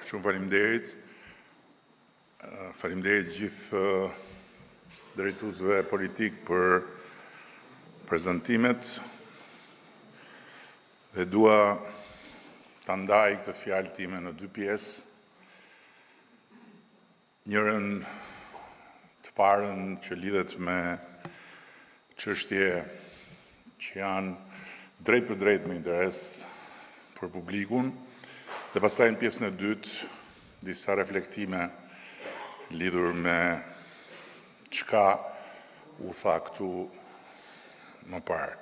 Shumë faleminderit. Faleminderit gjithë drejtuesve politikë për prezantimet. Dhe dua ta ndaj këtë fjalë time në dy pjesë. Njërën të parën që lidhet me çështje që janë drejtpërdrejt me interes për publikun dhe pastaj në pjesën e dytë disa reflektime lidhur me çka u tha këtu më parë.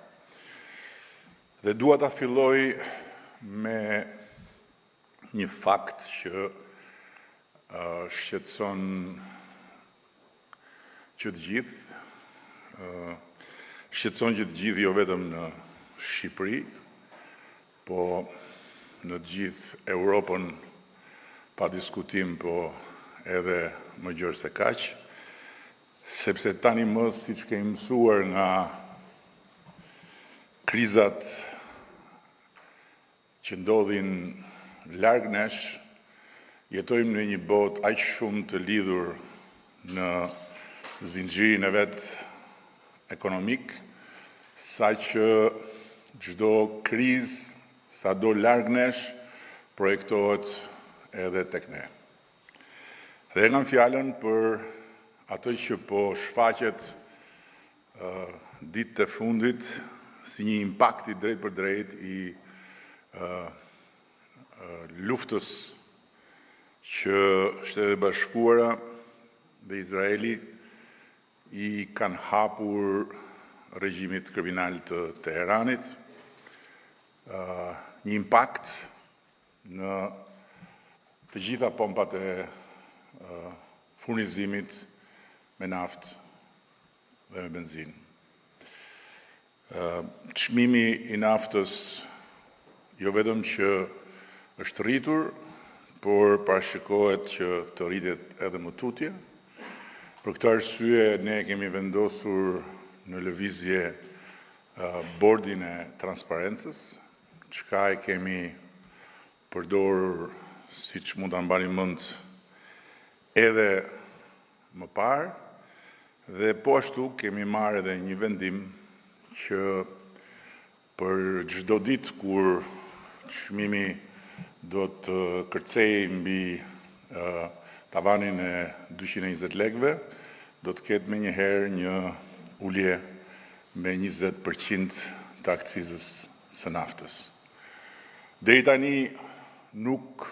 Dhe dua ta filloj me një fakt që shqetëson që të gjithë, shqetëson që të gjithë jo vetëm në Shqipëri, po në të gjithë Europën pa diskutim, po edhe më gjerë se kaq, sepse tani më siç kemi mësuar nga krizat që ndodhin larg nesh, jetojmë në një botë aq shumë të lidhur në zinxhirin e vet ekonomik, saqë çdo krizë, sado larg nesh, projektohet edhe tek ne. Dhe e kam fjalën për atë që po shfaqet ditët e fundit si një impakt i drejtpërdrejtë i luftës që Shtetet e Bashkuara dhe Izraeli i kanë hapur regjimit kriminal të Teheranit, një impakt në të gjitha pompat e furnizimit me naftë dhe me benzinë. Çmimi i naftës jo vetëm që është rritur, por parashikohet që të rritet edhe më tutje. Për këtë arsye ne kemi vendosur në lëvizje bordin e transparencës, çka e kemi përdorur siç mund ta mbani mend edhe më parë dhe po ashtu kemi marrë edhe një vendim që për çdo ditë kur çmimi do të kërcejë mbi tavanin e 220 lekëve, do të ketë menjëherë një ulje me 20% të akcizës së naftës. Deri tani nuk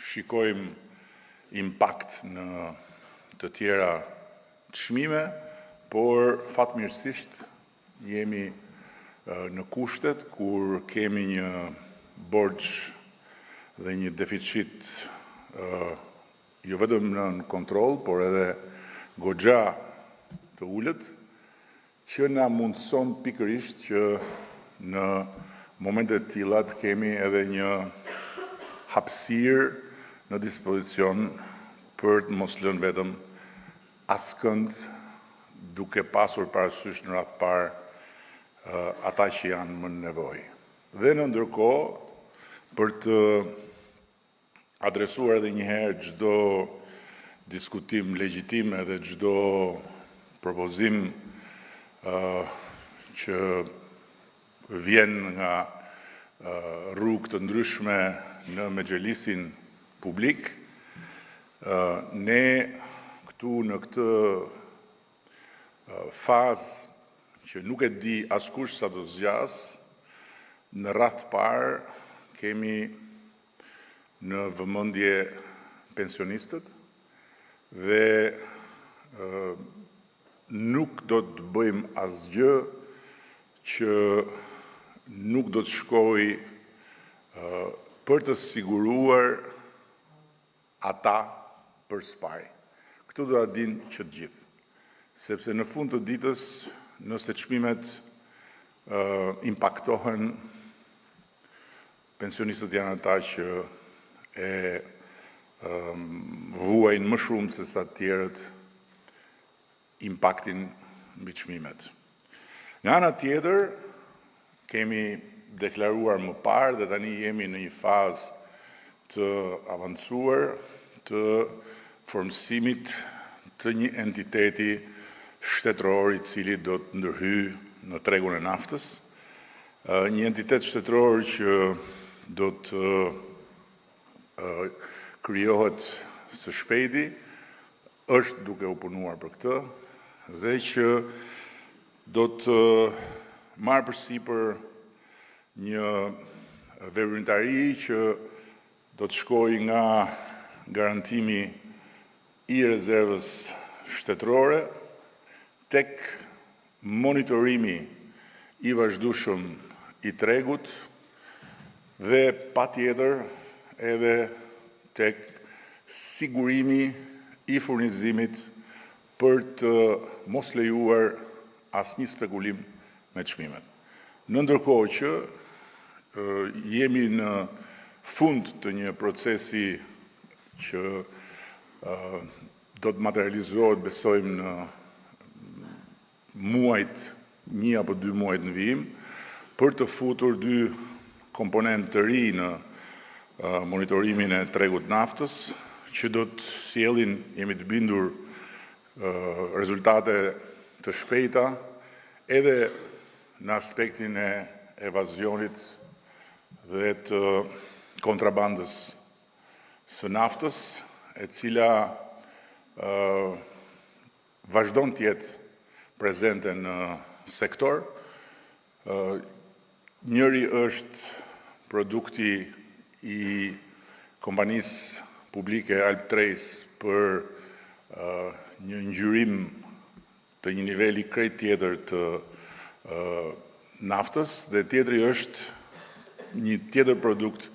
shikojmë impakt në të tjera çmime, por fatmirësisht jemi në kushtet kur kemi një borxh dhe një deficit jo vetëm nën kontroll, por edhe goxha të ulët, që na mundëson pikërisht që në momente të tilla të kemi edhe një hapësirë në dispozicion për të mos lënë vetëm askënd duke pasur parasysh në radhë të parë ata që janë më në nevojë. Dhe në ndërkohë, për të adresuar edhe një herë çdo diskutim legjitim edhe çdo propozim që vjen nga rrugë të ndryshme në mexhlisin publik, ne këtu në këtë fazë që nuk e di askush sa do zgjasë, në radhë të parë kemi në vëmendje pensionistët dhe nuk do të bëjmë asgjë që nuk do të shkojë për të siguruar ata për së pari. Këtë do ta dinë që të gjithë, sepse në fund të ditës, nëse çmimet impaktohen, pensionistët janë ata që e vuajnë më shumë se sa të tjerët impaktin mbi çmimet. Nga ana tjetër, kemi deklaruar më parë dhe tani jemi në një fazë të avancuar të formësimit të një entiteti shtetëror i cili do të ndërhyjë në tregun e naftës, një entitet shtetëror që do të krijohet së shpejti, është duke u punuar për këtë dhe që do të marrë përsipër një veprimtari që do të shkojë nga garantimi i rezervës shtetërore tek monitorimi i vazhdueshëm i tregut dhe patjetër edhe tek sigurimi i furnizimit për të mos lejuar asnjë spekulim me çmimet. Në ndërkohë që jemi në fund të një procesi që do të materializohet, besojmë në muajt, një apo dy muajt në vijim, për të futur dy komponentë të ri në monitorimin e tregut të naftës, që do të sjellin, jemi të bindur, rezultate të shpejta edhe në aspektin e evazionit dhe të kontrabandës së naftës, e cila vazhdon të jetë prezente në sektor. Njëri është produkti i kompanisë publike Albtrace për një ngjyrim të një niveli krejt tjetër të naftës dhe tjetri është një tjetër produkt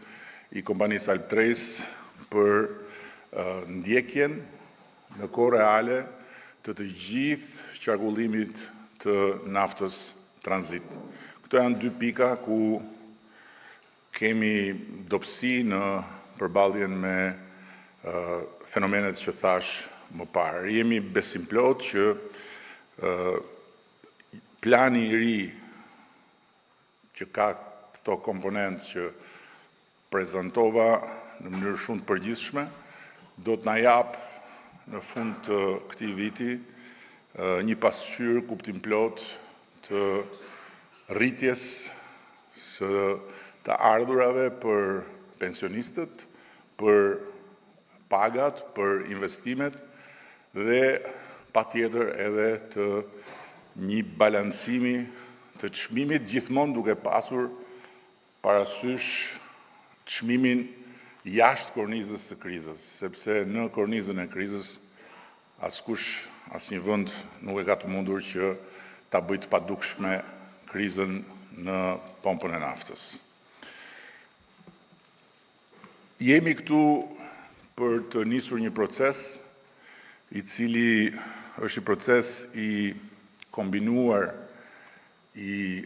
i kompanisë Albtrace për ndjekjen në kohë reale të të gjithë qarkullimit të naftës tranzit. Këto janë dy pika ku kemi dobësi në përballjen me fenomenet që thashë më parë. Jemi besimplotë që plani i ri që ka këto komponentë që prezantova në mënyrë shumë të përgjithshme, do të na japë në fund të këtij viti një pasqyrë kuptimplotë të rritjes së të ardhurave për pensionistët, për pagat, për investimet dhe patjetër edhe të një balancimi të çmimit gjithmonë duke pasur parasysh çmimin jashtë kornizës së krizës, sepse në kornizën e krizës askush, asnjë vend nuk e ka të mundur që ta bëjë të padukshme krizën në pompën e naftës. Jemi këtu për të nisur një proces i cili është një proces i kombinuar i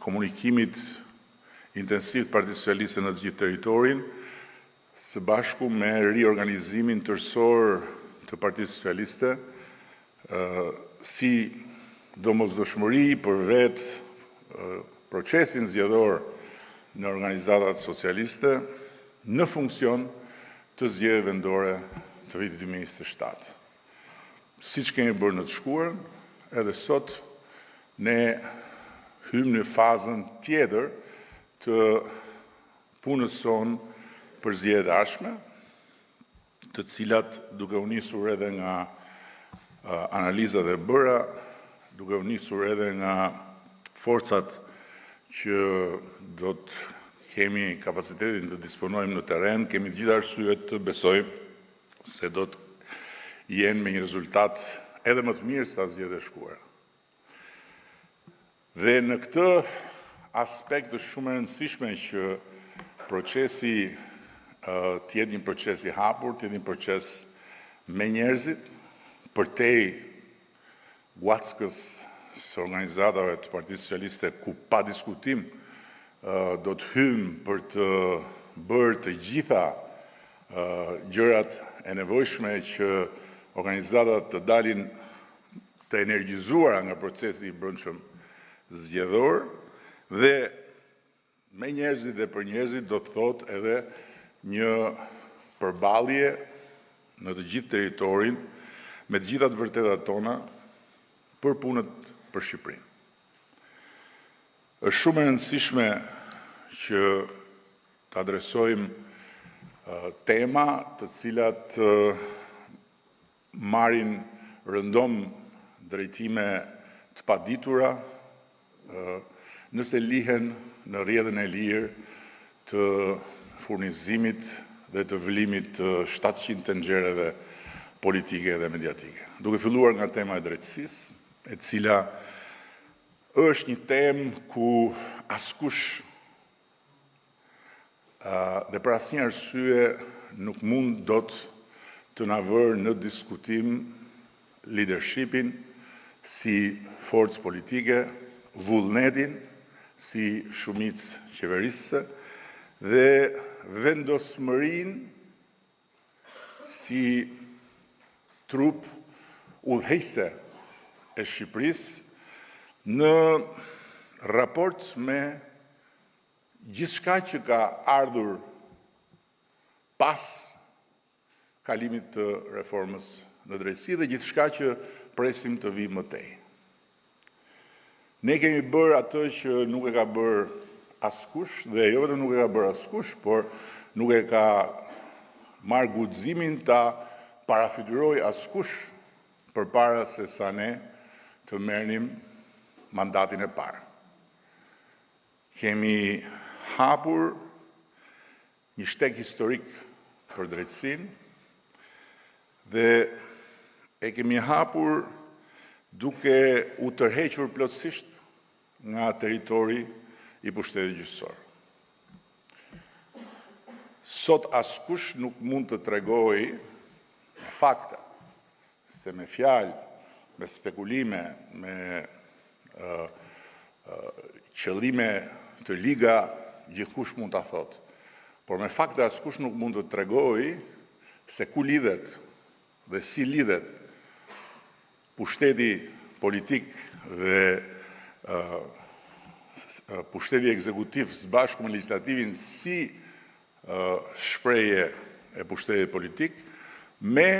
komunikimit intensiv të Partisë Socialiste në të gjithë territorin, së bashku me riorganizimin tërësor të Partisë Socialiste, si domosdoshmëri për vetë procesin zgjedhor në organizatat socialiste në funksion të zgjedhjeve vendore të vitit 2027. Siç kemi bërë në të shkuarën, edhe sot ne hyjmë në fazën tjetër të punës sonë për zgjedhjet e ardhshme, të cilat duke u nisur edhe nga analizat e bëra, duke u nisur edhe nga forcat që do të kemi kapacitetin të disponojmë në terren, kemi të gjitha arsyet të besojmë se do të jenë me një rezultat edhe më të mirë se sa zgjedhjet e shkuara. Dhe në këtë aspekt është shumë e rëndësishme që procesi të jetë një proces i hapur, të jetë një proces me njerëzit, përtej guackës së organizatave të Partisë Socialiste, ku pa diskutim do të hyjmë për të bërë të gjitha gjërat e nevojshme që organizatat të dalin të energjizuara nga procesi i brendshëm zgjedhor dhe me njerëzit dhe për njerëzit do të thotë edhe një përballje në të gjithë territorin me të gjitha të vërtetat tona për punët për Shqipërinë. Është shumë e rëndësishme që të adresojmë tema të cilat marrin rëndom drejtime të paditura nëse lihen në rrjedhën e lirë të furnizimit dhe të vlimit të 700 tenxhereve politike dhe mediatike. Duke filluar nga tema e drejtësisë, e cila është një temë ku askush dhe për asnjë arsye nuk mund dot të na vërë në diskutim lidershipin si forcë politike, vullnetin si shumicë qeverisëse dhe vendosmërinë si trupë udhëheqëse e Shqipërisë në raport me gjithçka që ka ardhur pas kalimit të reformës në drejtësi dhe gjithçka që presim të vijë më tej. Ne kemi bërë atë që nuk e ka bërë askush dhe jo vetëm nuk e ka bërë askush, por nuk e ka marrë guximin ta parafytyrojë askush përpara se sa ne të merrnim mandatin e parë. Kemi hapur një shteg historik për drejtësinë dhe e kemi hapur duke u tërhequr plotësisht nga territori i pushtetit gjyqësor. Sot askush nuk mund të tregojë me fakte, se me fjalë, me spekulime, me qëllime të liga, gjithkush mund ta thotë. Por me fakte askush nuk mund të tregojë se ku lidhet dhe si lidhet pushteti politik dhe pushteti ekzekutiv së bashku me legjislativin si shprehje e pushtetit politik me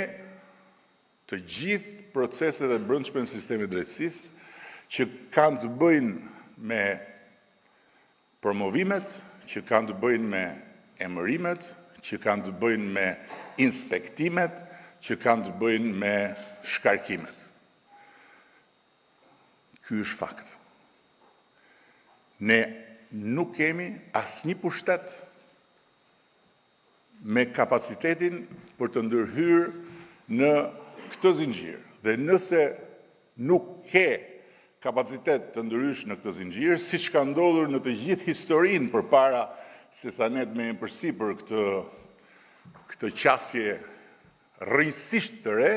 të gjithë proceset e brendshme në sistemin e drejtësisë që kanë të bëjnë me promovimet, që kanë të bëjnë me emërimet, që kanë të bëjnë me inspektimet, që kanë të bëjnë me shkarkimet. Ky është fakt. Ne nuk kemi asnjë pushtet me kapacitetin për të ndërhyrë në këtë zinxhir. Dhe nëse nuk ke kapacitet të ndërhysh në këtë zinxhir, siç ka ndodhur në të gjithë historinë përpara se sa ne të merrnim përsipër këtë këtë qasje rrënjësisht të re,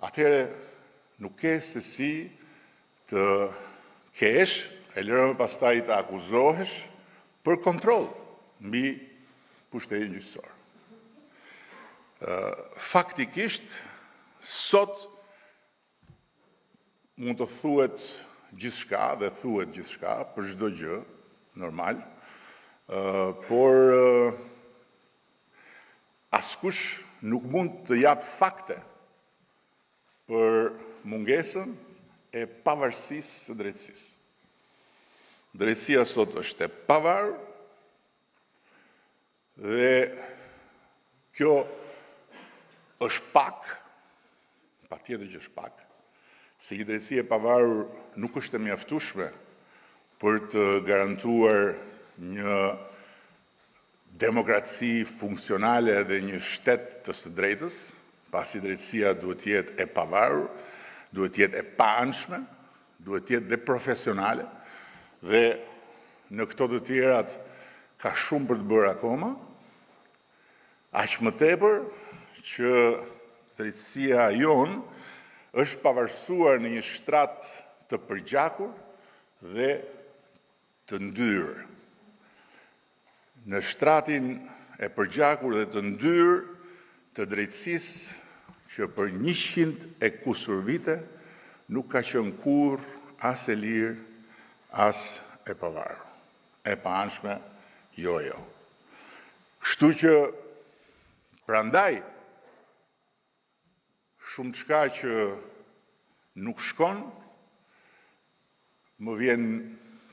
atëherë nuk ke se si të kesh, e lëre më pastaj të akuzohesh për kontroll mbi pushtetin gjyqësor. Faktikisht, sot mund të thuhet gjithçka dhe thuhet gjithçka për çdo gjë, normal, por askush nuk mund të japë fakte për mungesën e pavarësisë së drejtësisë. Drejtësia sot është e pavarur dhe kjo është pak, patjetër që është pak, se një drejtësi e pavarur nuk është e mjaftueshme për të garantuar një demokraci funksionale dhe një shtet të së drejtës, pasi drejtësia duhet të jetë e pavarur, duhet të jetë e paanshme, duhet të jetë dhe profesionale dhe në këto të tjerat ka shumë për të bërë akoma, aq më tepër që drejtësia jonë është pavarësuar në një shtrat të përgjakur dhe të ndyrë. Në shtratin e përgjakur dhe të ndyrë të drejtësisë që për 100 e kusur vite nuk ka qenë kurrë as e lirë, as e pavarur. E paanshme, jo e jo. Kështu. Kështu që prandaj shumëçka që nuk shkon, më vjen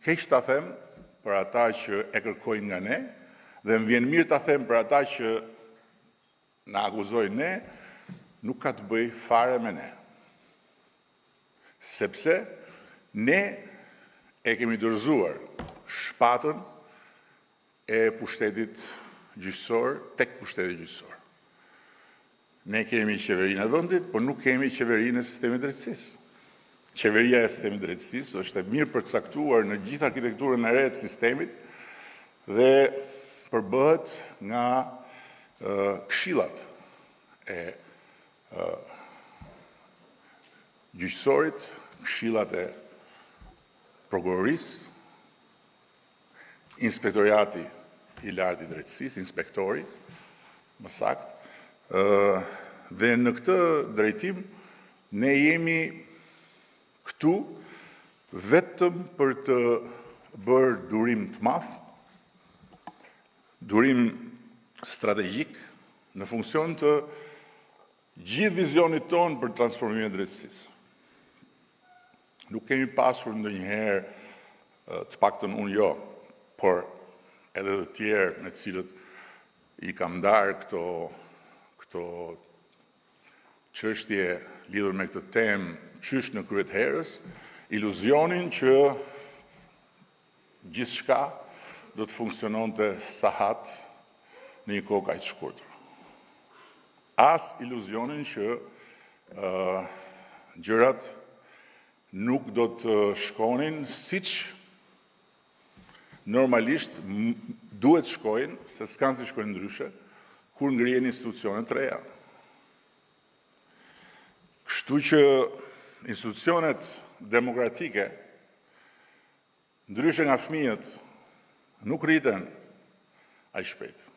keq ta them për ata që e kërkojnë nga ne dhe më vjen mirë ta them për ata që na akuzojnë ne, nuk ka të bëjë fare me ne. Sepse ne e kemi dorëzuar shpatën e pushtetit gjyqësor tek pushteti gjyqësor. Ne kemi qeverinë e vendit, por nuk kemi qeverinë e sistemit të drejtësisë. Qeveria e sistemit të drejtësisë është e mirëpërcaktuar në gjithë arkitekturën e re të sistemit dhe përbëhet nga këshillat e gjyqësorit, këshillat e prokurorisë, Inspektorati i Lartë i Drejtësisë, inspektori, më saktë, dhe në këtë drejtim ne jemi këtu vetëm për të bërë durim të madh, durim strategjik në funksion të gjithë vizionit tonë për transformimin e drejtësisë. Nuk kemi pasur ndonjëherë, të paktën unë jo, por edhe të tjerë me të cilët i kam ndarë këto këto çështje lidhur me këtë temë qysh në krye të herës, iluzionin që gjithçka do të funksiononte sahat në një kohë kaq të shkurtër. As iluzionin që gjërat nuk do të shkonin siç normalisht duhet të shkojnë, se s'kanë si shkojnë ndryshe, kur ngrihen institucione të reja. Kështu që institucionet demokratike, ndryshe nga fëmijët, nuk rriten aq shpejt.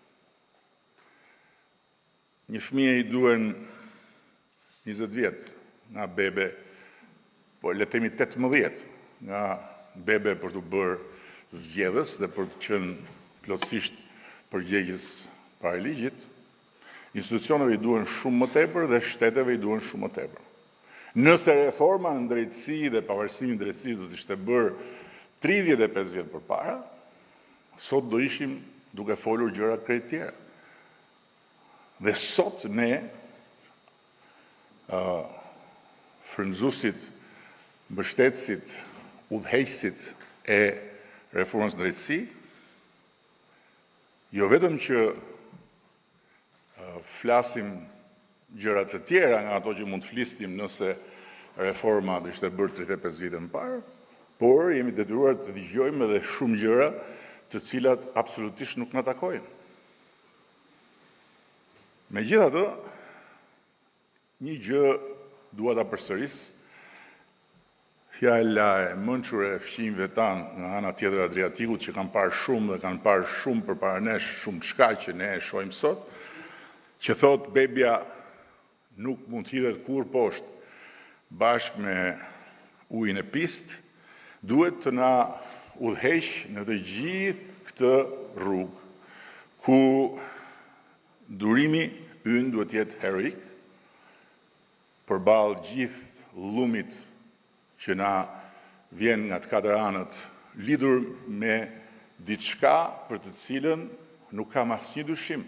Një fëmije i duhen 20 vjet nga bebe, po le të themi 18 nga bebe për t'u bërë zgjedhës dhe për të qenë plotësisht përgjegjës para ligjit, institucioneve i duhen shumë më tepër dhe shteteve i duhen shumë më tepër. Nëse reforma në drejtësi dhe pavarësimi i drejtësisë do të ishte bërë 35 vjet përpara, sot do ishim duke folur gjëra krejt tjera. Dhe sot ne, frymëzuesit, mbështetësit, udhëheqësit e reformës në drejtësi, jo vetëm që flasim gjëra të tjera nga ato që mund të flisnim nëse reforma do ishte bërë 35 vite më parë, por jemi detyruar të dëgjojmë edhe shumë gjëra të cilat absolutisht nuk na takojnë. Megjithatë, një gjë dua ta përsëris, fjala e mençur e fqinjëve tanë nga ana tjetër e Adriatikut që kanë parë shumë dhe kanë parë shumë përpara nesh, shumëçka që ne e shohim sot, që thotë bebja nuk mund të hidhet kurrë poshtë bashkë me ujin e pistë, duhet të na udhëheqë në të gjithë këtë rrugë, ku durimi ynë duhet të jetë heroik, përballë gjithë llumit që na vjen nga të katër anët, lidhur me diçka për të cilën nuk kam asnjë dyshim.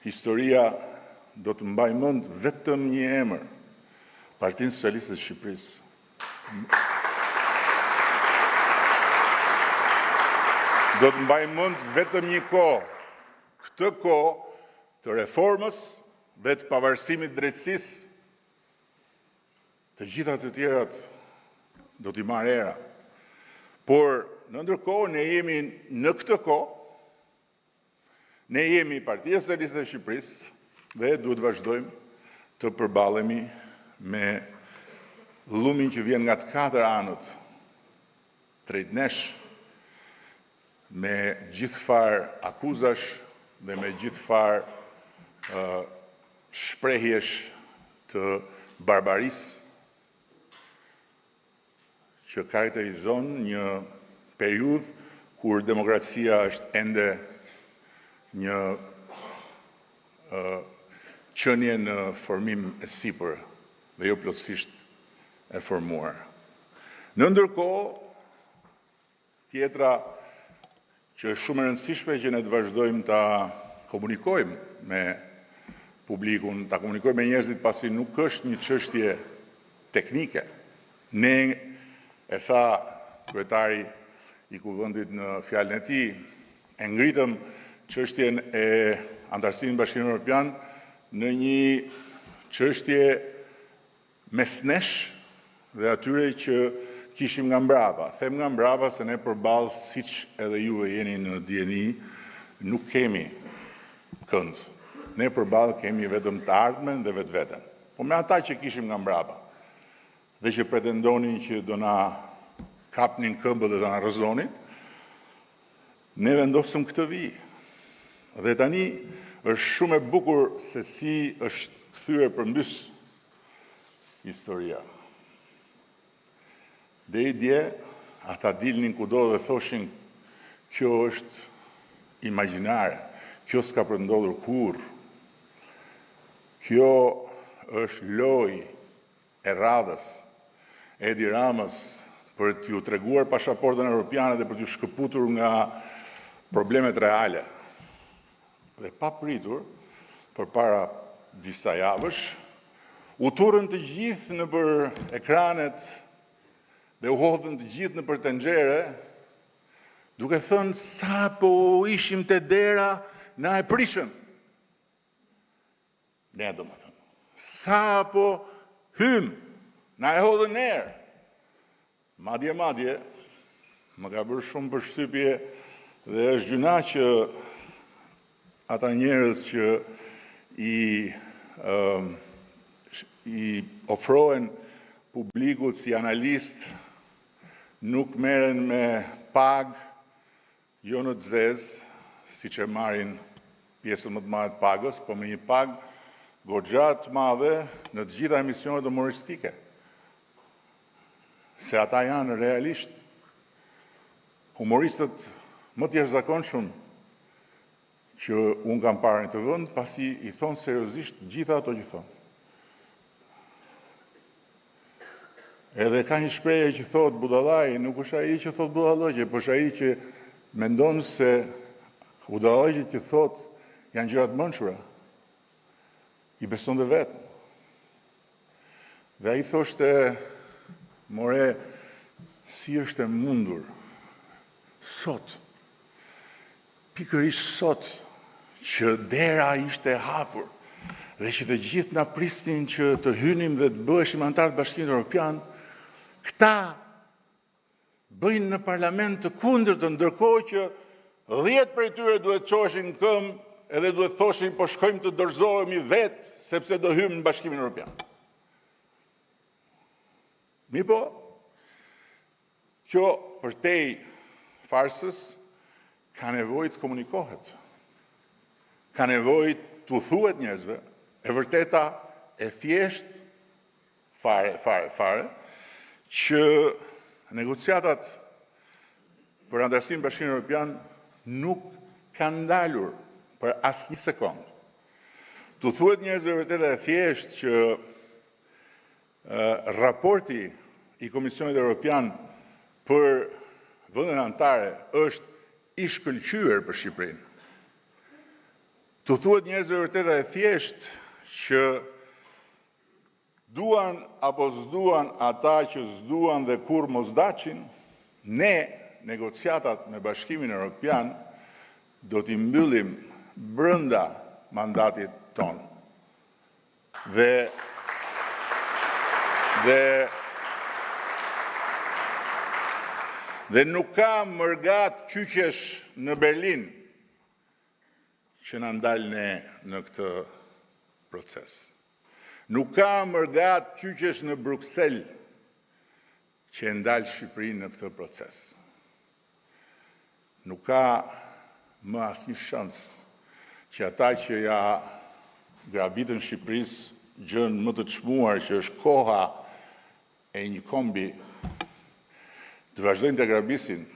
Historia do të mbajë mend vetëm një emër, Partinë Socialiste të Shqipërisë. Do të mbajë mend vetëm një kohë, këtë kohë të reformës dhe të pavarësimit të drejtësisë. Të gjitha të tjerat do t'i marrë era. Por, në ndërkohë, ne jemi në këtë kohë, ne jemi Partia Socialiste e Shqipërisë dhe duhet të vazhdojmë të përballemi me llumin që vjen nga të katër anët drejt nesh, me gjithfarë akuzash dhe me gjithfarë shprehjesh të barbarisë që karakterizon një periudhë kur demokracia është ende një qenie në formim e sipër dhe jo plotësisht e formuar. Në ndërkohë, tjetra që është shumë e rëndësishme që ne të vazhdojmë ta komunikojmë me publikun, ta komunikojmë me njerëzit, pasi nuk është një çështje teknike. Ne e tha kryetari i Kuvendit në fjalën e tij, e ngritëm çështjen e anëtarësimit në Bashkimin Evropian në një çështje mes nesh dhe atyre që kishim nga mbrapa. Them nga mbrapa se ne përballë, siç edhe juve jeni në dijeni, nuk kemi kënd. Ne përballë kemi vetëm të ardhmen dhe vetveten. Po me ata që kishim nga mbrapa dhe që pretendonin që do na kapnin këmbët dhe do na rrëzonin, ne vendosëm këtë vijë. Dhe tani është shumë e bukur se si është kthyer përmbys historia. Deri dje ata dilnin kudo dhe thoshin kjo është imagjinare, kjo s'ka për të ndodhur kurrë. Kjo është lojë e radhës e Edi Ramës për t'ju treguar pashaportën europiane dhe për t'ju shkëputur nga problemet reale. Dhe papritur, përpara disa javësh, u turrën të gjithë nëpër ekranet dhe u hodhën të gjithë nëpër tenxhere, duke thënë sapo ishim te dera, na e prishën. Ne domethënë, sapo hymë, na e hodhën në erë. Madje, madje, më ka bërë shumë përshtypje dhe është gjynah që ata njerëz që i i ofrohen publikut si analistë nuk merren me pagë jo në të zezë, siç e marrin pjesën më të madhe të pagës, po me një pagë goxha të madhe në të gjitha emisionet humoristike. Se ata janë realisht humoristët më të jashtëzakonshëm që unë kam parë në këtë vend, pasi i thonë seriozisht gjitha ato që thonë. Edhe ka një shprehje që thotë budallai, nuk është ai që thotë budallallëqe, por është ai që mendon se budallallëqet që thotë janë gjëra të mençura. I beson dhe vetë. Dhe ai thoshte, more, si është e mundur sot, pikërisht sot, që dera ishte e hapur dhe që të gjithë na prisnin që të hynim dhe të bëheshim anëtarë të Bashkimit Evropian, këta bëjnë në parlament të kundërtën, ndërkohë që 10 prej tyre duhet të çoheshin në këmbë edhe duhet të thoshin po shkojmë të dorëzohemi vetë sepse do hyjmë në Bashkimin Evropian. Mirëpo, kjo përtej farsës ka nevojë të komunikohet. Ka nevojë t'u thuhet njerëzve e vërteta e thjeshtë fare, fare, fare, që negociatat për anëtarësimin në Bashkimin Evropian nuk kanë ndalur për asnjë sekond. T'u thuhet njerëzve e vërteta e thjeshtë që raporti i Komisionit Evropian për vendet anëtare është i shkëlqyer për Shqipërinë. T'u thuhet njerëzve e vërteta e thjeshtë që duan apo s'duan ata që s'duan dhe kurrë mos daçin, ne negociatat me Bashkimin Evropian do t'i mbyllim brenda mandatit tonë. Dhe dhe dhe nuk ka mërgat qyqesh në Berlin që na ndal ne në këtë proces. Nuk ka mërgat qyqesh në Bruksel që e ndal Shqipërinë në këtë proces. Nuk ka më asnjë shans që ata që ja grabitën Shqipërisë gjënë më të çmuar që është koha e një kombi të vazhdojnë të grabisin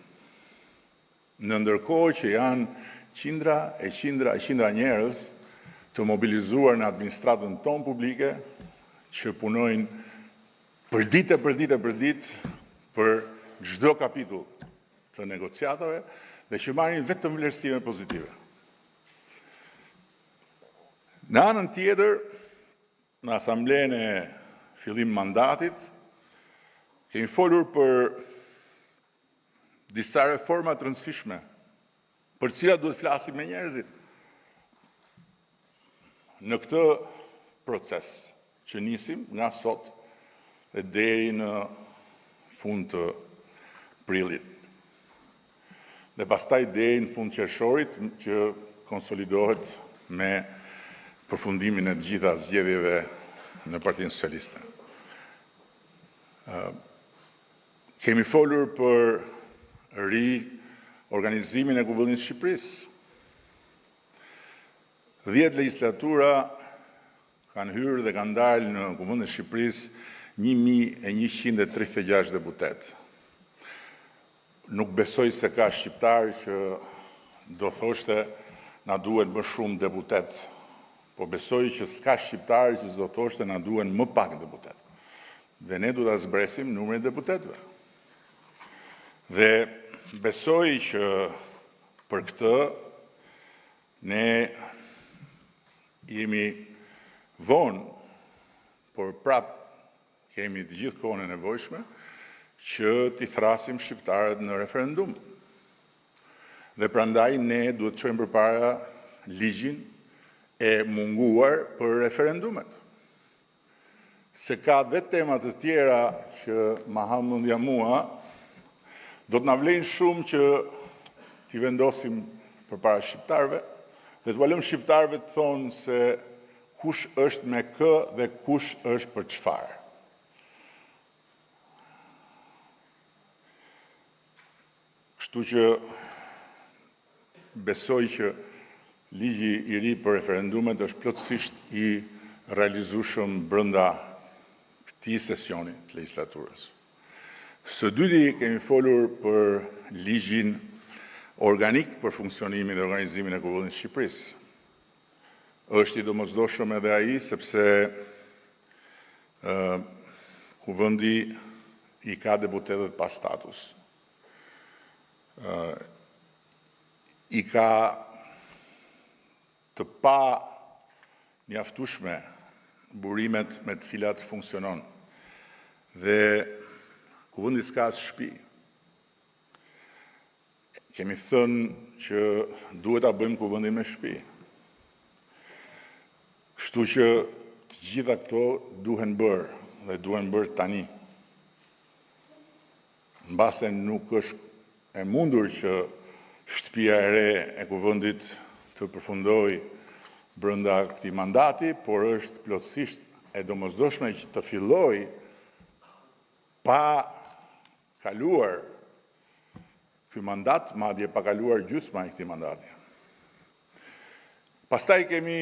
në ndërkohë që janë qindra e qindra e qindra njerëz të mobilizuar në administratën tonë publike që punojnë përditë e përditë e përditë për çdo kapitull të negociatave dhe që marrin vetëm vlerësime pozitive. Në anën tjetër, në asamblenë e fillim mandatit, kemi folur për disa reforma të rëndësishme, për të cilat duhet të flasim me njerëzit. Në këtë proces që nisim nga sot e deri në fund të prillit dhe pastaj deri në fund të qershorit që konsolidohet me përfundimin e të gjitha zgjedhjeve në Partinë Socialiste. Kemi folur për riorganizimin e Kuvendit të Shqipërisë. 10 legjislatura kanë hyrë dhe kanë dalë në Kuvendin e Shqipërisë 1136 deputetë. Nuk besoj se ka shqiptar që do thoshte na duhen më shumë deputetë, po besoj që s'ka shqiptar që s'do thoshte na duhen më pak deputetë. Dhe ne duhet ta zbresim numrin e deputetëve. Dhe besoj që për këtë ne jemi vonë, por prapë kemi të gjithë kohën e nevojshme që t'i thërrasim shqiptarët në referendum. Dhe prandaj ne duhet të çojmë përpara ligjin e munguar për referendumet. Se ka dhe tema të tjera që ma ha mendja mua, do të na vlejnë shumë që t'i vendosim përpara shqiptarëve dhe t'ua lëmë shqiptarëve të thonë se kush është me kë dhe kush është për çfarë. Kështu që besoj që ligji i ri për referendumet është plotësisht i realizueshëm brenda këtij sesioni të legjislaturës. Së dyti kemi folur për ligjin organik për funksionimin dhe organizimin e Kuvendit të Shqipërisë. Është i domosdoshëm edhe ai sepse Kuvendi i ka deputetët pa status. I ka të pamjaftueshme burimet me të cilat funksionon. Dhe Kuvendi s'ka as shtëpi. Kemi thënë që duhet ta bëjmë Kuvendin me shtëpi. Kështu që të gjitha këto duhen bërë dhe duhen bërë tani. Mbase nuk është e mundur që shtëpia e re e Kuvendit të përfundojë brenda këtij mandati, por është plotësisht e domosdoshme që të fillojë pa kaluar ky mandat, madje pa kaluar gjysma e këtij mandati. Pastaj kemi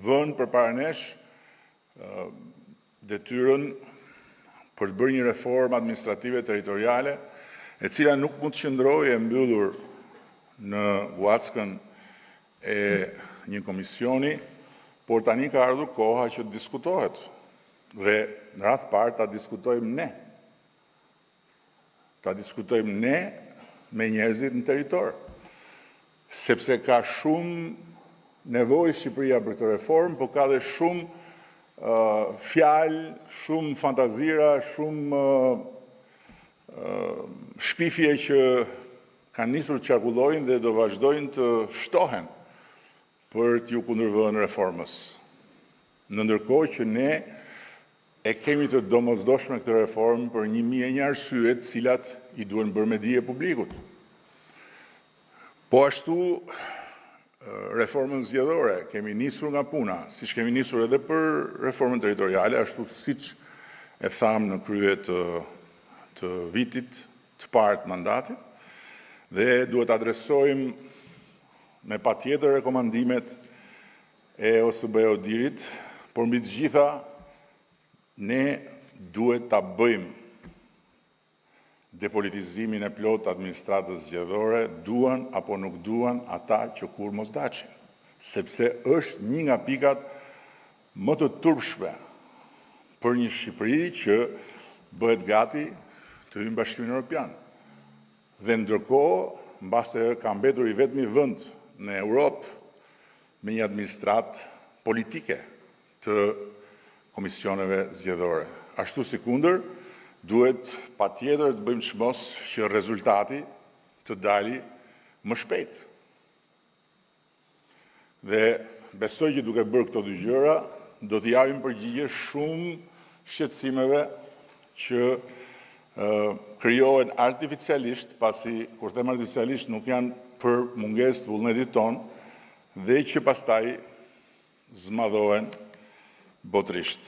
vënë përpara nesh detyrën për të bërë një reformë administrative territoriale, e cila nuk mund të qëndrojë e mbyllur në guackën e një komisioni, por tani ka ardhur koha që të diskutohet dhe në radhë të parë ta diskutojmë ne. Ta diskutojmë ne me njerëzit në territor, sepse ka shumë nevojë Shqipëria për këtë reformë, por ka dhe shumë fjalë, shumë fantazira, shumë shpifje që kanë nisur të qarkullojnë dhe do vazhdojnë të shtohen për t'iu kundërvënë reformës. Në ndërkohë që ne e kemi të domosdoshme këtë reformë për 1001 arsye, të cilat i duhen bërë me dije publikut. Po ashtu, reformën zgjedhore kemi nisur nga puna, siç kemi nisur edhe për reformën territoriale, ashtu siç e thamë në krye të vitit të parë të mandatit, dhe duhet të adresojmë me patjetër rekomandimet e OSBE Odirit, por mbi të gjitha ne duhet ta bëjmë. depolitizimin e plotë të administratës zgjedhore, duan apo nuk duan ata që kurrë mos daçin, sepse është një nga pikat më të turpshme për një Shqipëri që bëhet gati të hyjë në Bashkimin Europian. Dhe ndërkohë, mbase ka mbetur i vetmi vend në Europë me një administratë politike të komisioneve zgjedhore. Ashtu sikundër duhet patjetër të bëjmë çmos që rezultati të dali më shpejt. Dhe besoj që duke bërë këto dy gjëra, do t'i japim përgjigje shumë shqetësimeve që krijohen artificialisht, pasi kur them artificialisht nuk janë për mungesë të vullnetit tonë dhe që pastaj zmadhohen botërisht.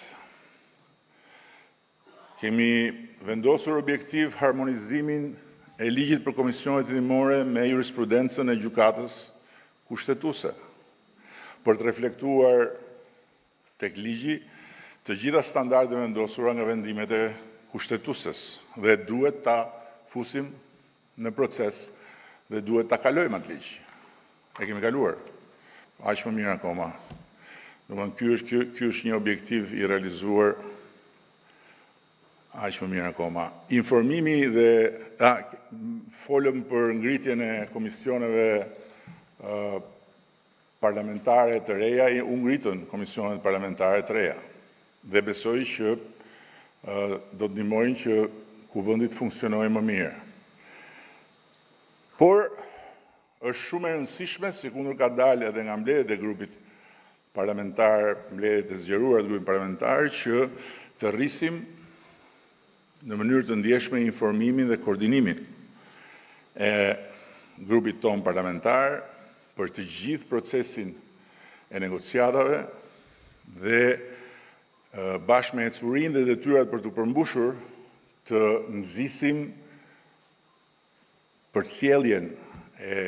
Kemi vendosur objektiv harmonizimin e ligjit për komisionet hetimore me jurisprudencën e Gjykatës Kushtetuese, për të reflektuar tek ligji të gjitha standardet e vendosura nga vendimet e Kushtetueses dhe duhet ta fusim në proces dhe duhet ta kalojmë atë ligj. E kemi kaluar, aq më mirë akoma. Domethënë ky është ky është një objektiv i realizuar aq më mirë akoma. Informimi dhe a, folëm për ngritjen e komisioneve parlamentare të reja, u ngritën komisionet parlamentare të reja dhe besoj që do të ndihmojnë që Kuvendi të funksionojë më mirë. Por është shumë e rëndësishme, sikundër ka dalë edhe nga mbledhjet e grupit parlamentar, mbledhjet e zgjeruara të grupit parlamentar, që të rrisim në mënyrë të ndjeshme informimin dhe koordinimin e grupit tonë parlamentar për të gjithë procesin e negociatave dhe bashkë me ecurinë dhe detyrat për t'u përmbushur, të nxisim përcjelljen e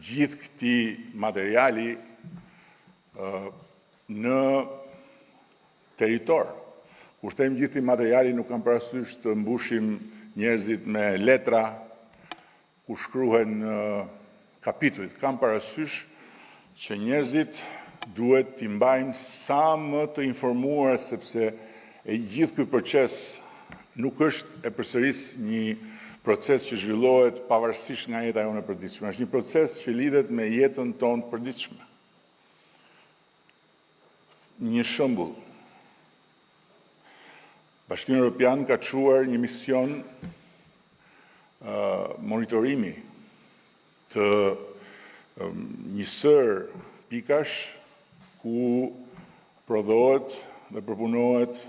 gjithë këtij materiali në territor. Kur them gjithë këtij materiali, nuk kam parasysh të mbushim njerëzit me letra ku shkruhen kapitujt. Kam parasysh që njerëzit duhet t'i mbajmë sa më të informuar sepse e gjithë ky proces nuk është e përsëris një proces që zhvillohet pavarësisht nga jeta jonë e përditshme. Është një proces që lidhet me jetën tonë të përditshme. Një shembull. Bashkimi Evropian ka çuar një mision monitorimi të një sërë pikash ku prodhohet dhe përpunohet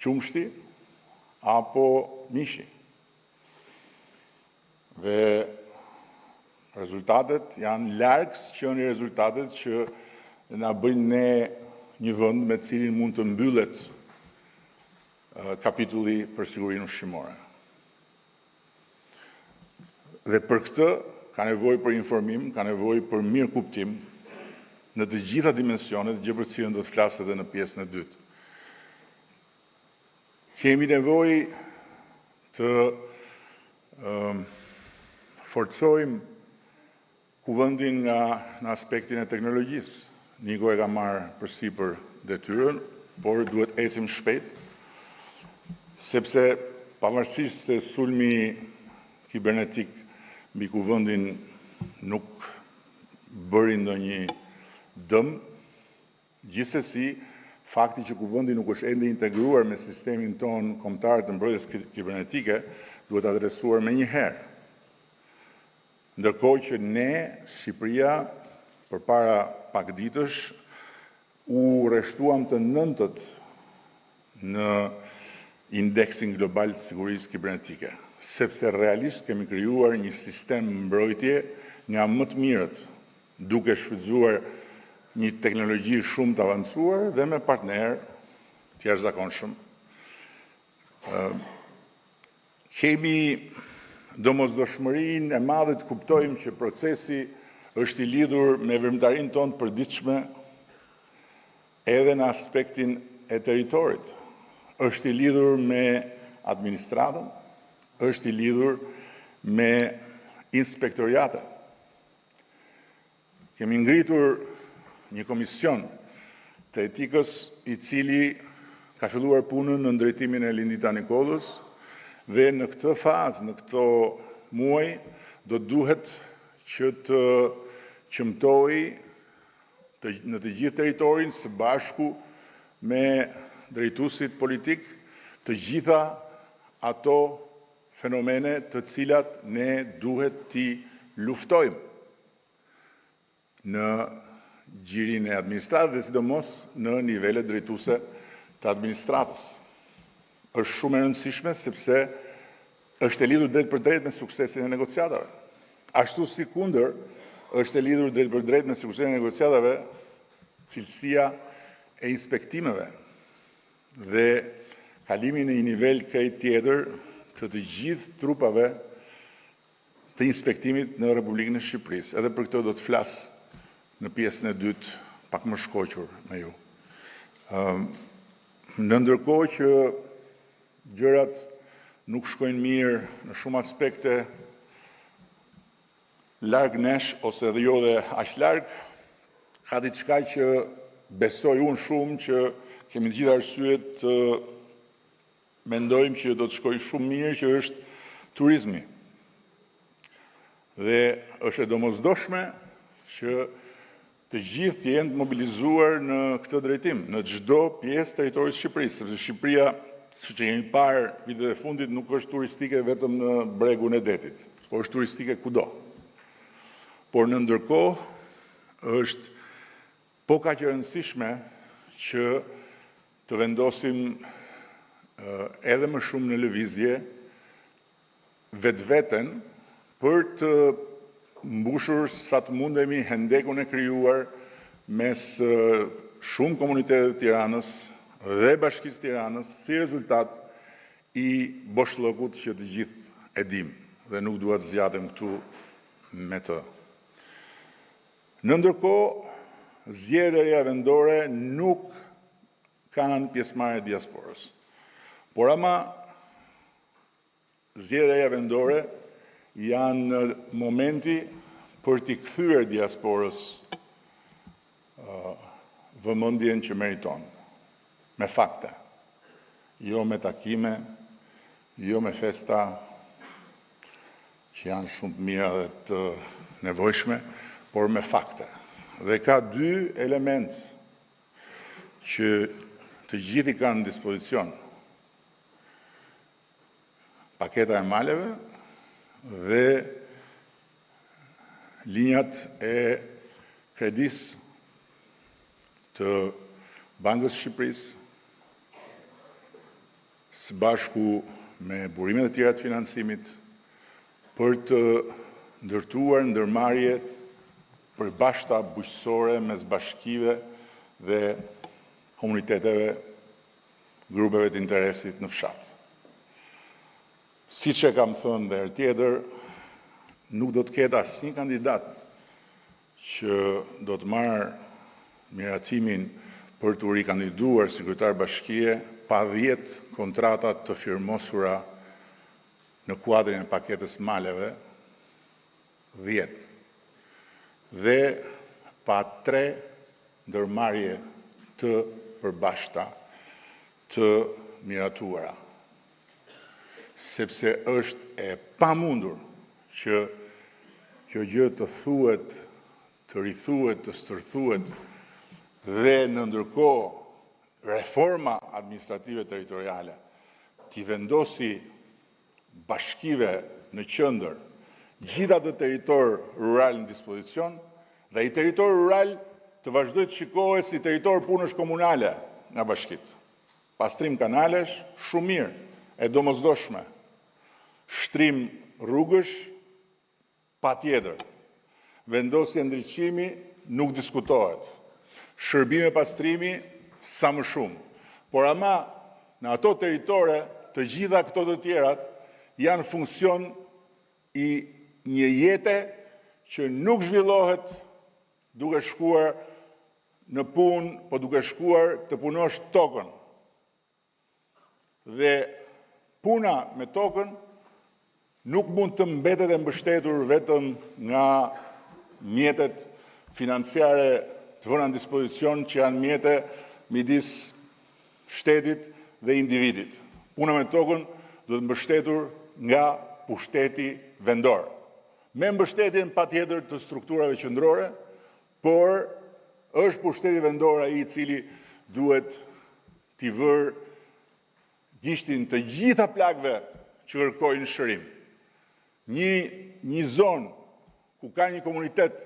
qumështi apo mishi. Dhe rezultatet janë larg së qeni rezultatet që na bëjnë ne një vend me të cilin mund të mbyllet kapitulli për sigurinë ushqimore. Dhe për këtë ka nevojë për informim, ka nevojë për mirëkuptim në të gjitha dimensionet, gjë për të cilën do të flas edhe në pjesën e dytë. Kemi nevojë të forcojmë Kuvendin nga në aspektin e teknologjisë. Niko e ka marrë përsipër detyrën, por duhet të ecim shpejt, sepse pavarësisht se sulmi kibernetik mbi Kuvendin nuk bëri ndonjë dëm, gjithsesi fakti që Kuvendi nuk është ende integruar me sistemin tonë kombëtar të mbrojtjes kibernetike duhet adresuar menjëherë. Ndërkohë që ne, Shqipëria, përpara pak ditësh, u rreshtuam të nëntët në indeksin global të sigurisë kibernetike, sepse realisht kemi krijuar një sistem mbrojtje nga më të mirët, duke shfrytëzuar një teknologji shumë të avancuar dhe me partnerë të jashtëzakonshëm. Kemi domosdoshmërinë e madhe të kuptojmë që procesi është i lidhur me veprimtarinë tonë të përditshme edhe në aspektin e territorit. Është i lidhur me administratën. është i lidhur me inspektoriate. Kemi ngritur një komision të etikës, i cili ka filluar punën nën drejtimin e Lindita Nikollës dhe në këtë fazë, në këto muaj, do të duhet që të qëmtojë në të gjithë territorin së bashku me drejtuesit politikë të gjitha ato fenomene të cilat ne duhet t'i luftojmë në gjirin e administratës dhe sidomos në nivelet drejtuese të administratës. Është shumë e rëndësishme sepse është e lidhur drejtpërdrejt me suksesin e negociatave. Ashtu sikundër është e lidhur drejtpërdrejt me suksesin e negociatave cilësia e inspektimeve dhe kalimi në një nivel krejt tjetër të të gjithë trupave të inspektimit në Republikën e Shqipërisë. Edhe për këtë do të flas në pjesën e dytë pak më shkoqur me ju. Në ndërkohë që gjërat nuk shkojnë mirë në shumë aspekte larg nesh ose edhe jo dhe aq larg, ka diçka që besoj unë shumë që kemi të gjitha arsyet të mendojmë që do të shkojë shumë mirë, që është turizmi. Dhe është e domosdoshme që të gjithë të jenë të mobilizuar në këtë drejtim, në çdo pjesë të territorit të Shqipërisë, sepse Shqipëria, siç e kemi parë vitet e fundit, nuk është turistike vetëm në bregun e detit, por është turistike kudo. Por në ndërkohë është po kaq e rëndësishme që të vendosim edhe më shumë në lëvizje vetveten për të mbushur sa të mundemi hendekun e krijuar mes shumë komuniteteve të Tiranës dhe Bashkisë së Tiranës si rezultat i boshllëkut që të gjithë e dimë dhe nuk dua të zgjatem këtu me të. Në ndërkohë, zgjedhjet e reja vendore nuk kanë pjesëmarrje të diasporës. Por ama zgjedhjet e reja vendore janë momenti për t'i kthyer diasporës vëmendjen që meriton, me fakte, jo me takime, jo me festa që janë shumë të mira dhe të nevojshme, por me fakte. Dhe ka dy elementë që të gjithë i kanë në dispozicion. Paketa e maleve dhe linjat e kredisë të Bankës së Shqipërisë, së bashku me burimet e tjera të financimit, për të ndërtuar ndërmarrje përbashkëta bujqësore mes bashkive dhe komuniteteve, grupeve të interesit në fshat. Siç e kam thënë dhe herë tjetër, nuk do të ketë asnjë kandidat që do të marrë miratimin për t'u rikandiduar si kryetar bashkie pa 10 kontrata të firmosura në kuadrin e paketës maleve, 10, dhe pa 3 ndërmarrje të përbashkëta të miratuara. Sepse është e pamundur që kjo gjë të thuhet, të rithuhet, të stërthuhet dhe në ndërkohë reforma administrative territoriale t'i vendosi bashkive në qendër gjithë atë territor rural në dispozicion dhe ai territor rural të vazhdojë të shikohet si territor punësh komunale nga bashkitë. Pastrim kanalesh, shumë mirë, e domosdoshme. Shtrim rrugësh, patjetër. Vendosje ndriçimi nuk diskutohet. Shërbime pastrimi sa më shumë. Por ama në ato territore të gjitha këto të tjerat janë funksion i një jete që nuk zhvillohet duke shkuar në punë, po duke shkuar të punosh tokën. Dhe puna me tokën nuk mund të mbetet e mbështetur vetëm nga mjetet financiare të vëna në dispozicion që janë mjete midis shtetit dhe individit. Puna me tokën duhet mbështetur nga pushteti vendor, me mbështetjen patjetër të strukturave qendrore, por është pushteti vendor ai i cili duhet t'i vërë gishtin të gjitha plagëve që kërkojnë shërim. Një një zonë ku ka një komunitet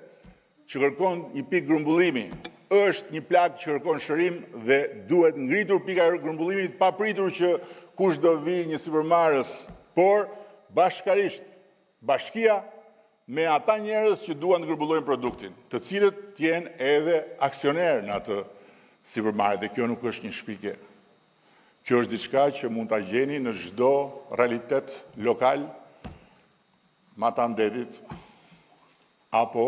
që kërkon një pikë grumbullimi, është një plagë që kërkon shërim dhe duhet ngritur pika e grumbullimit pa pritur që kush do vijë një sipërmarrës, por bashkarisht bashkia me ata njerëz që duan të grumbullojnë produktin, të cilët të jenë edhe aksionerë në atë sipërmarrje dhe kjo nuk është një shpikje. Kjo është diçka që mund ta gjeni në çdo realitet lokal matanë detit apo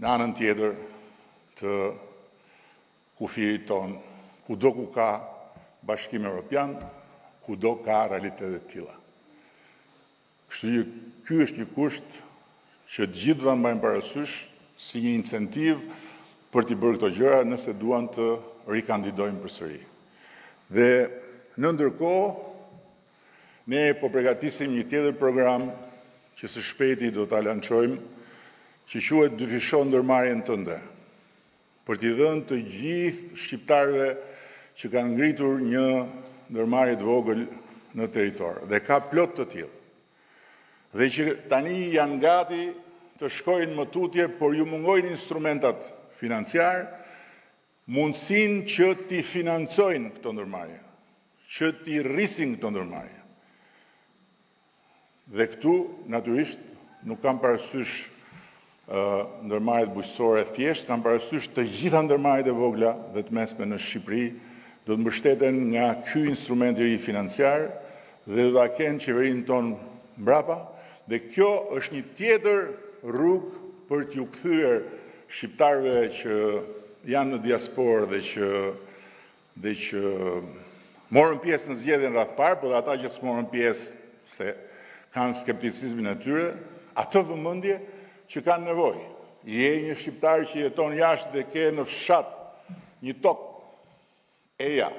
në anën tjetër të kufirit tonë, kudo ku ka Bashkim Evropian, kudo ka realitete të tilla. Kështu që ky është një kusht që të gjithë do ta mbajnë parasysh si një incentivë për t'i bërë këto gjëra nëse duan të rikandidojnë përsëri. Dhe në ndërkohë, ne po përgatisim një tjetër program që së shpejti do ta lançojmë, që quhet Dyfisho ndërmarrjen tënde, për t'i dhënë të gjithë shqiptarëve që kanë ngritur një ndërmarrje të vogël në territor dhe ka plot të tillë. Dhe që tani janë gati të shkojnë më tutje, por ju mungojnë instrumentat financiarë, mundësinë që t'i financojnë këto ndërmarrje, që t'i rrisin këto ndërmarrje. Dhe këtu, natyrisht, nuk kam parasysh ndërmarrjet bujqësore thjesht, kam parasysh të gjitha ndërmarrjet e vogla dhe të mesme në Shqipëri do të mbështeten nga ky instrument i ri financiar dhe do ta kenë qeverinë tonë mbrapa dhe kjo është një tjetër rrugë për t'ju kthyer shqiptarëve që janë në diasporë dhe që dhe që morën pjesë në zgjedhje në radhë të parë, por dhe ata që s'morën pjesë se kanë skepticizmin e tyre, atë vëmendje që kanë nevojë. Je një shqiptar që jeton jashtë dhe ke në fshat një tokë, eja.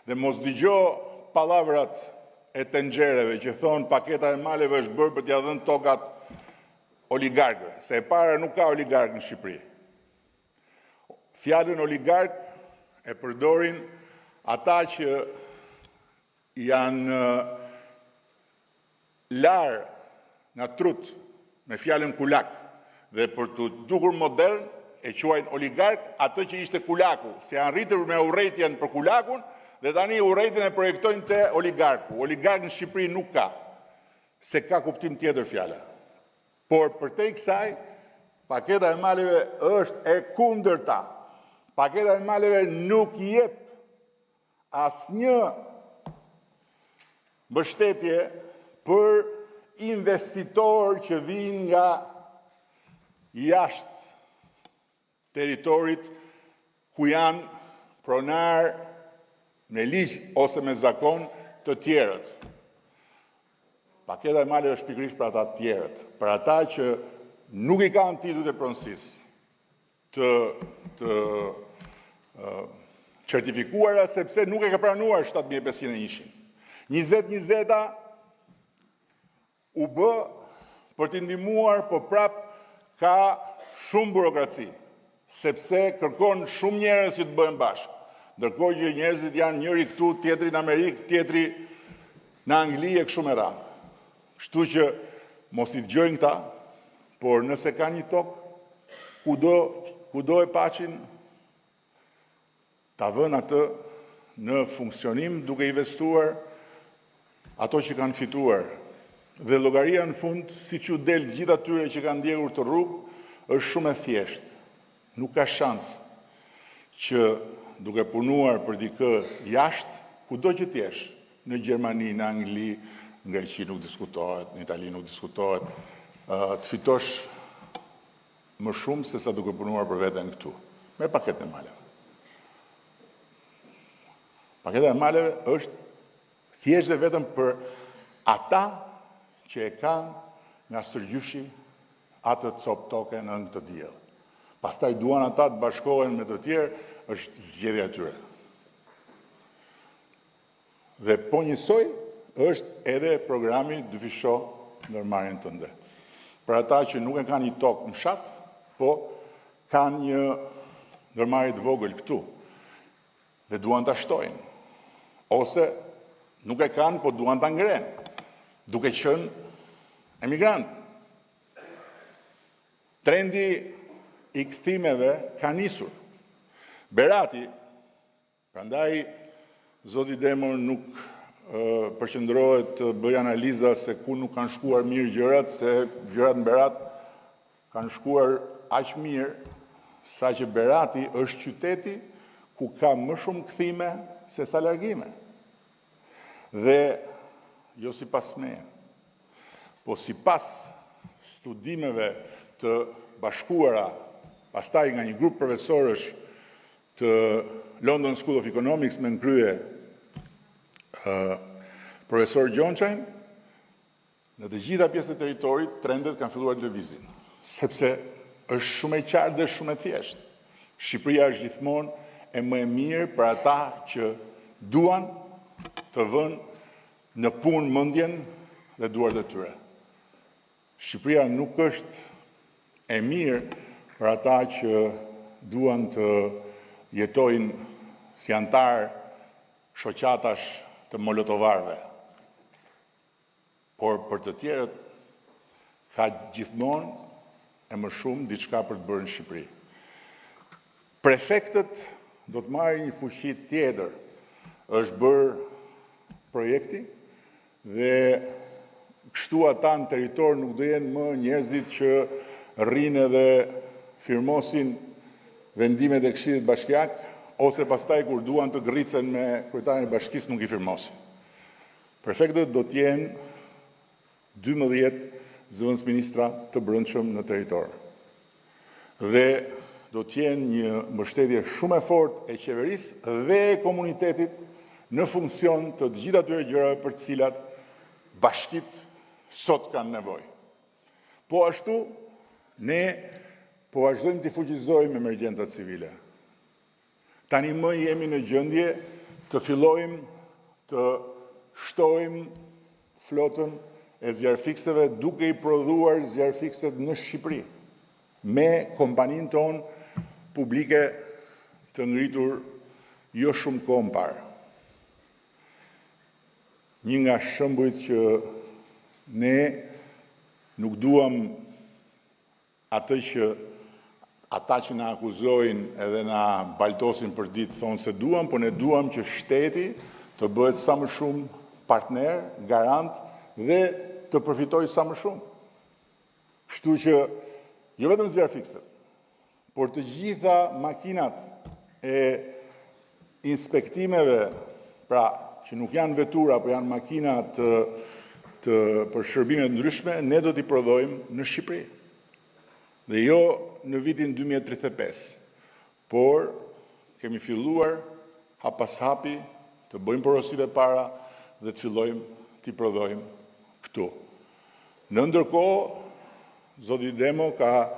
Dhe mos dëgjo pallavrat e tenxhereve që thonë paketa e maleve është bërë për t'ia dhënë tokat oligarkëve, se e para nuk ka oligarkë në Shqipëri. Fjalën oligark e përdorin ata që janë larë nga trutë me fjalën kulak dhe për t'u dukur modern e quajnë oligark atë që ishte kulaku, se janë rritur me urrejtjen për kulakun dhe tani urrejtjen e projektojnë te oligarku. Oligark në Shqipëri nuk ka, se ka kuptim tjetër fjala. Por përtej kësaj, paketa e maleve është e kundërta. Paketa e maleve nuk jep asnjë mbështetje për investitorë që vijnë nga jashtë territorit ku janë pronarë me ligj ose me zakon të tjerët. Paketa e maleve është pikërisht për ata të tjerët, për ata që nuk i kanë titujt e pronësisë të të certifikuara sepse nuk e ka pranuar 7501-shin. 2020-a u bë për t'i ndihmuar, po prap ka shumë burokraci, sepse kërkon shumë njerëz që të bëhen bashkë. Ndërkohë që njerëzit janë njëri këtu, tjetri në Amerikë, tjetri në Angli e kështu me radhë. Kështu që mos i dëgjojnë këta, por nëse kanë një tokë, kudo kudo e paçin, ta vënë atë në funksionim duke investuar ato që kanë fituar. Dhe llogaria në fund, siç ju del gjithë atyre që kanë ndjekur këtë rrugë, është shumë e thjeshtë. Nuk ka shans që duke punuar për dikë jashtë, kudo që të jesh, në Gjermani, në Angli, në Greqi nuk diskutohet, në Itali nuk diskutohet, të fitosh më shumë se sa duke punuar për veten këtu, me paketën e maleve. Paketa e maleve është thjesht dhe vetëm për ata që e kanë nga stërgjyshi atë copë toke nën këtë diell. Pastaj duan ata të bashkohen me të tjerë, është zgjedhja e tyre. Dhe po njësoj është edhe programi Dyfisho ndërmarrjen tënde. Për ata që nuk e kanë një tokë në fshat, po kanë një ndërmarrje të vogël këtu dhe duan ta shtojnë, ose nuk e kanë, po duan ta ngrenë, duke qenë emigrantë. Trendi i kthimeve ka nisur. Berati, prandaj zoti Demo nuk përqendrohet të bëjë analiza se ku nuk kanë shkuar mirë gjërat, se gjërat në Berat kanë shkuar aq mirë saqë Berati është qyteti ku ka më shumë kthime sesa largime. Dhe jo sipas meje, po sipas studimeve të bashkuara pastaj nga një grup profesorësh të London School of Economics me në krye profesor Gjonçajn, në të gjitha pjesët e territorit trendet kanë filluar të lëvizin, sepse është shumë e qartë dhe shumë e thjeshtë. Shqipëria është gjithmonë e më e mirë për ata që duan të vënë në punë mendjen dhe duart e tyre. Shqipëria nuk është e mirë për ata që duan të jetojnë si anëtarë shoqatash të molotovarëve. Por për të tjerët ka gjithmonë e më shumë diçka për të bërë në Shqipëri. Prefektët do të marrin një fuqi tjetër. Është bërë projekti dhe kështu ata në territor nuk do jenë më njerëzit që rrinë edhe firmosin vendimet e Këshillit Bashkiak ose pastaj kur duan të gërricen me kryetarin e bashkisë nuk i firmosin. Prefektët do të jenë 12 zëvendësministra të brendshëm në territor. Dhe do të jenë një mbështetje shumë e fortë e qeverisë dhe e komunitetit në funksion të të gjitha atyre gjërave për të cilat bashkitë sot kanë nevojë. Po ashtu, ne po vazhdojmë të fuqizojmë emergjencat civile. Tani më jemi në gjendje të fillojmë të shtojmë flotën e zjarrfikëseve duke i prodhuar zjarrfikëset në Shqipëri me kompaninë tonë publike të ngritur jo shumë kohë më parë. Një nga shembujt që ne nuk duam atë që ata që na akuzojnë edhe na baltosin për ditë thonë se duam, po ne duam që shteti të bëhet sa më shumë partner, garant dhe të përfitojë sa më shumë. Kështu që jo vetëm zjarrfikëset, por të gjitha makinat e inspektimeve, pra që nuk janë vetura, por janë makina të, të për shërbime të ndryshme, ne do t'i prodhojmë në Shqipëri. Dhe jo në vitin 2035, por kemi filluar hap pas hapi të bëjmë porositë e para dhe të fillojmë t'i prodhojmë këtu. Në ndërkohë, zoti Demo ka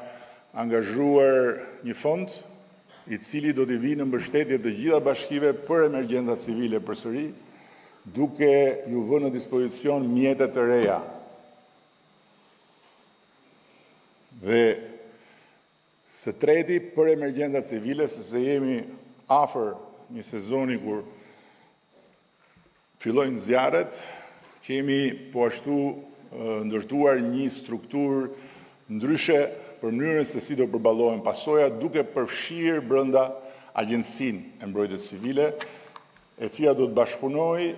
angazhuar një fond i cili do t'i vijë në mbështetje të gjitha bashkive për emergjencat civile përsëri, duke ju vënë në dispozicion mjete të reja. Dhe së treti për emergjencat civile, sepse jemi afër një sezoni kur fillojnë zjarret, kemi po ashtu ndërtuar një strukturë ndryshe për mënyrën se si do përballohen pasojat, duke përfshirë brenda Agjencinë e Mbrojtjes Civile, e cila do të bashkëpunojë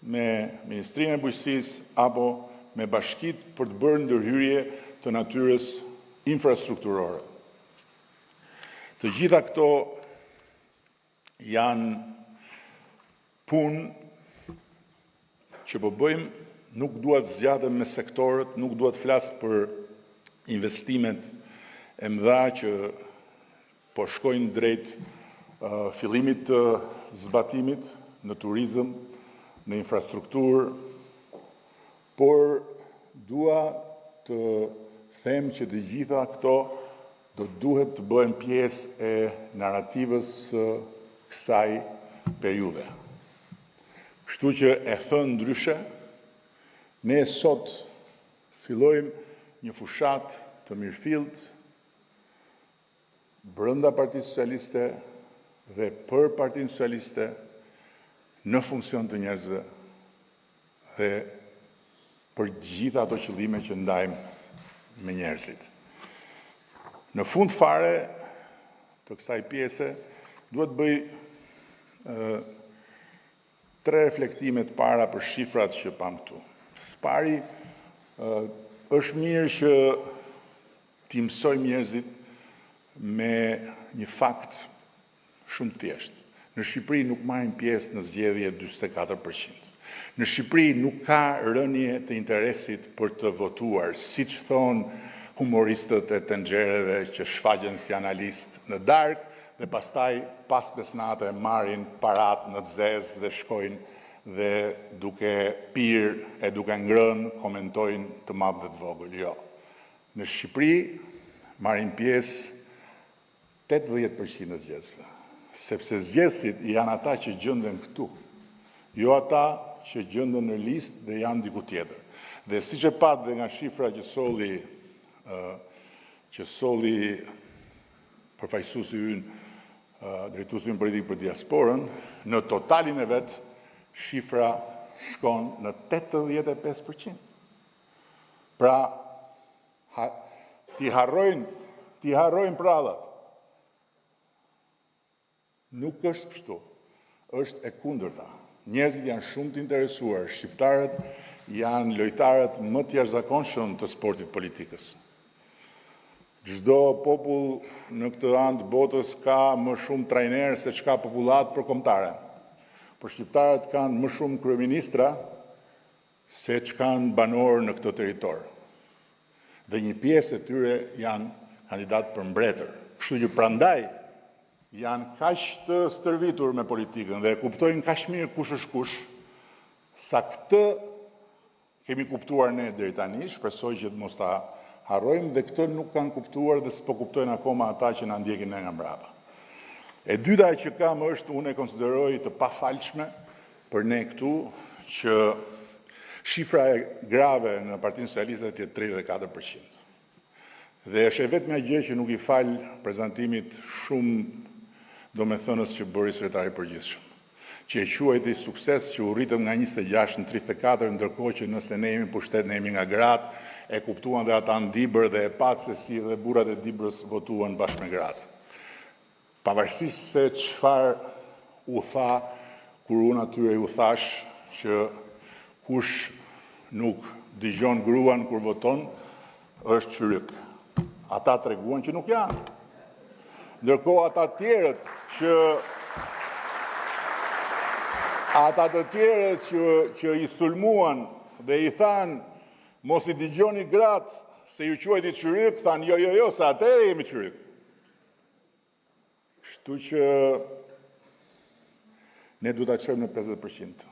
me Ministrinë e Bujqësisë apo me bashkitë për të bërë ndërhyrje të natyrës infrastrukturore. Të gjitha këto janë punë që po bëjmë, nuk dua të zgjatem me sektorët, nuk dua të flas për investimet e mëdha që po shkojnë drejt fillimit të zbatimit në turizëm, në infrastrukturë, por dua të them që të gjitha këto do të duhet të bëhen pjesë e narrativës së kësaj periudhe. Kështu që e thënë ndryshe, ne sot fillojmë një fushatë të mirëfilltë brenda Partisë Socialiste dhe për Partinë Socialiste në funksion të njerëzve dhe për të gjitha ato qëllime që ndajmë me njerëzit. Në fund fare të kësaj pjese, dua të bëj tre reflektime të para për shifrat që pamë këtu. Së pari, është mirë që t'i mësojmë njerëzit me një fakt shumë të thjeshtë. Në Shqipëri nuk marrin pjesë në zgjedhje 44%. Në Shqipëri nuk ka rënie të interesit për të votuar, siç thonë humoristët e tenxhereve që shfaqen si analistë në darkë dhe pastaj pas mesnate marrin paratë në të zezë dhe shkojnë dhe duke pirë e duke ngrënë komentojnë të madh dhe të vogël. Jo. Në Shqipëri marrin pjesë 80% e zgjedhësve, sepse zgjedhësit janë ata që gjenden këtu, jo ata që gjenden në listë dhe janë diku tjetër. Dhe siç e patë dhe nga shifra që solli që solli përfaqësuesi ynë, drejtuesi ynë politik për diasporën, në totalin e vet shifra shkon në 85%. Pra, ha, t'i harrojnë, t'i harrojnë përrallat. Nuk është kështu. Është e kundërta. Njerëzit janë shumë të interesuar. Shqiptarët janë lojtarët më të jashtëzakonshëm të sportit politikës. Çdo popull në këtë anë të botës ka më shumë trajnerë se ç'ka popullatë për kombëtare. Por shqiptarët kanë më shumë kryeministra se ç'kanë banorë në këtë territor. Dhe një pjesë e tyre janë kandidatë për mbretër. Kështu që prandaj janë kaq të stërvitur me politikën dhe e kuptojnë kaq mirë kush është kush, sa këtë kemi kuptuar ne deri tani, shpresoj që të mos ta harrojmë dhe këtë nuk kanë kuptuar dhe s'po kuptojnë akoma ata që na ndjekin ne nga mbrapa. E dyta që kam është, unë e konsideroj të pafalshme për ne këtu që shifra e grave në Partinë Socialiste të jetë 34%. Dhe është e vetmja gjë që nuk i fal prezantimit shumë domethënës që bëri sekretari i përgjithshëm, që e quajti sukses që u rritëm nga 26 në 34, ndërkohë që nëse ne jemi pushtet, ne jemi nga gratë, e kuptuan dhe ata në Dibër dhe e patë se si dhe burrat e Dibrës votuan bashkë me gratë. Pavarësisht se çfarë u tha kur unë atyre u thashë që kush nuk dëgjon gruan kur voton, është çyryk. Ata treguan që nuk janë. Ndërkohë ata të tjerët që ata të tjerët që që i sulmuan dhe i thanë mos i dëgjoni gratë se ju quajti çyryk, thanë jo jo jo se atëherë jemi çyryk. Kështu që ne duhet ta çojmë në 50%.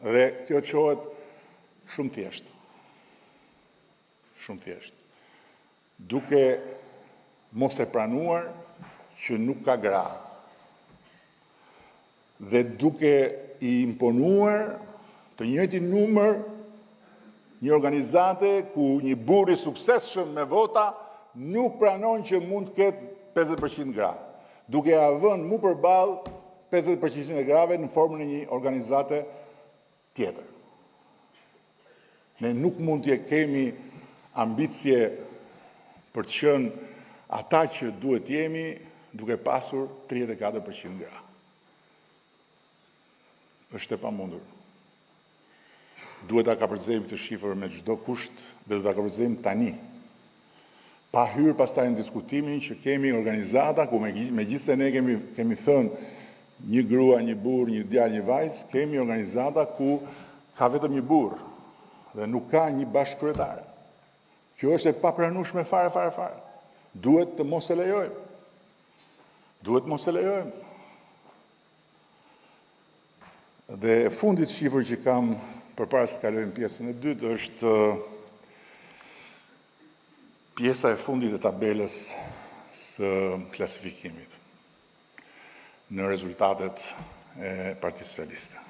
Dhe kjo çohet shumë thjesht. Shumë thjesht. Duke mos e pranuar që nuk ka gra. Dhe duke i imponuar të njëjtin numër një organizate ku një burrë i suksesshëm me vota nuk pranon që mund të ketë 50% gra, duke ia vënë mu përballë 50% e grave në formën e një organizate tjetër. Ne nuk mund të kemi ambicie për të qenë ata që duhet jemi duke pasur 34% gra. Është e pamundur. Duhet ta kapërcejmë këtë shifër me çdo kusht dhe do ta kapërcejmë tani. Pa hyrë pastaj në diskutimin që kemi organizata ku megjithëse ne kemi kemi thënë një grua, një burrë, një djalë, një vajzë, kemi organizata ku ka vetëm një burrë dhe nuk ka një bashkëkryetare. Kjo është e papranueshme fare, fare, fare. Duhet të mos e lejojmë. Duhet të mos e lejojmë. Dhe e fundit shifër që kam përpara se të kalojmë pjesën e dytë është Pjesa e fundit e tabelës së klasifikimit në rezultatet e Partisë Socialiste.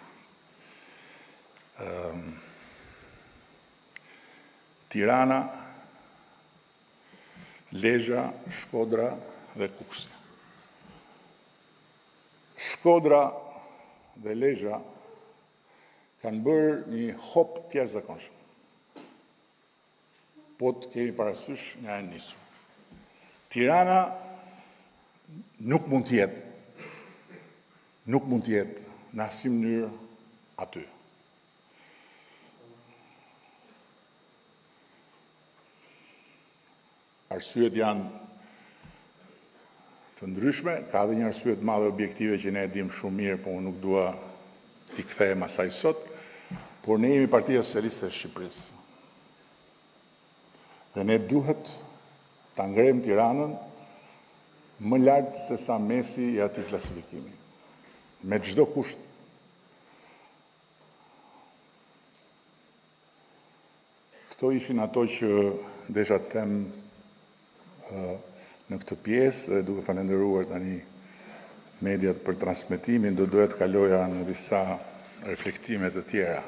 Tirana, Lezha, Shkodra dhe Kukësi. Shkodra dhe Lezha kanë bërë një hop të jashtëzakonshëm. Po të kemi parasysh nga janë nisur. Tirana nuk mund të jetë, nuk mund të jetë në asnjë mënyrë aty. Arsyet janë të ndryshme, ka edhe një arsye të madhe objektive që ne e dimë shumë mirë, por unë nuk dua t'i kthehem asaj sot, por ne jemi Partia Socialiste e Shqipërisë. Dhe ne duhet ta ngremë Tiranën më lart sesa mesi i atij klasifikimi. Me çdo kusht. Këto ishin ato që desha të them në këtë pjesë dhe duke falënderuar tani mediat për transmetimin, do doja të kaloja në disa reflektime të tjera.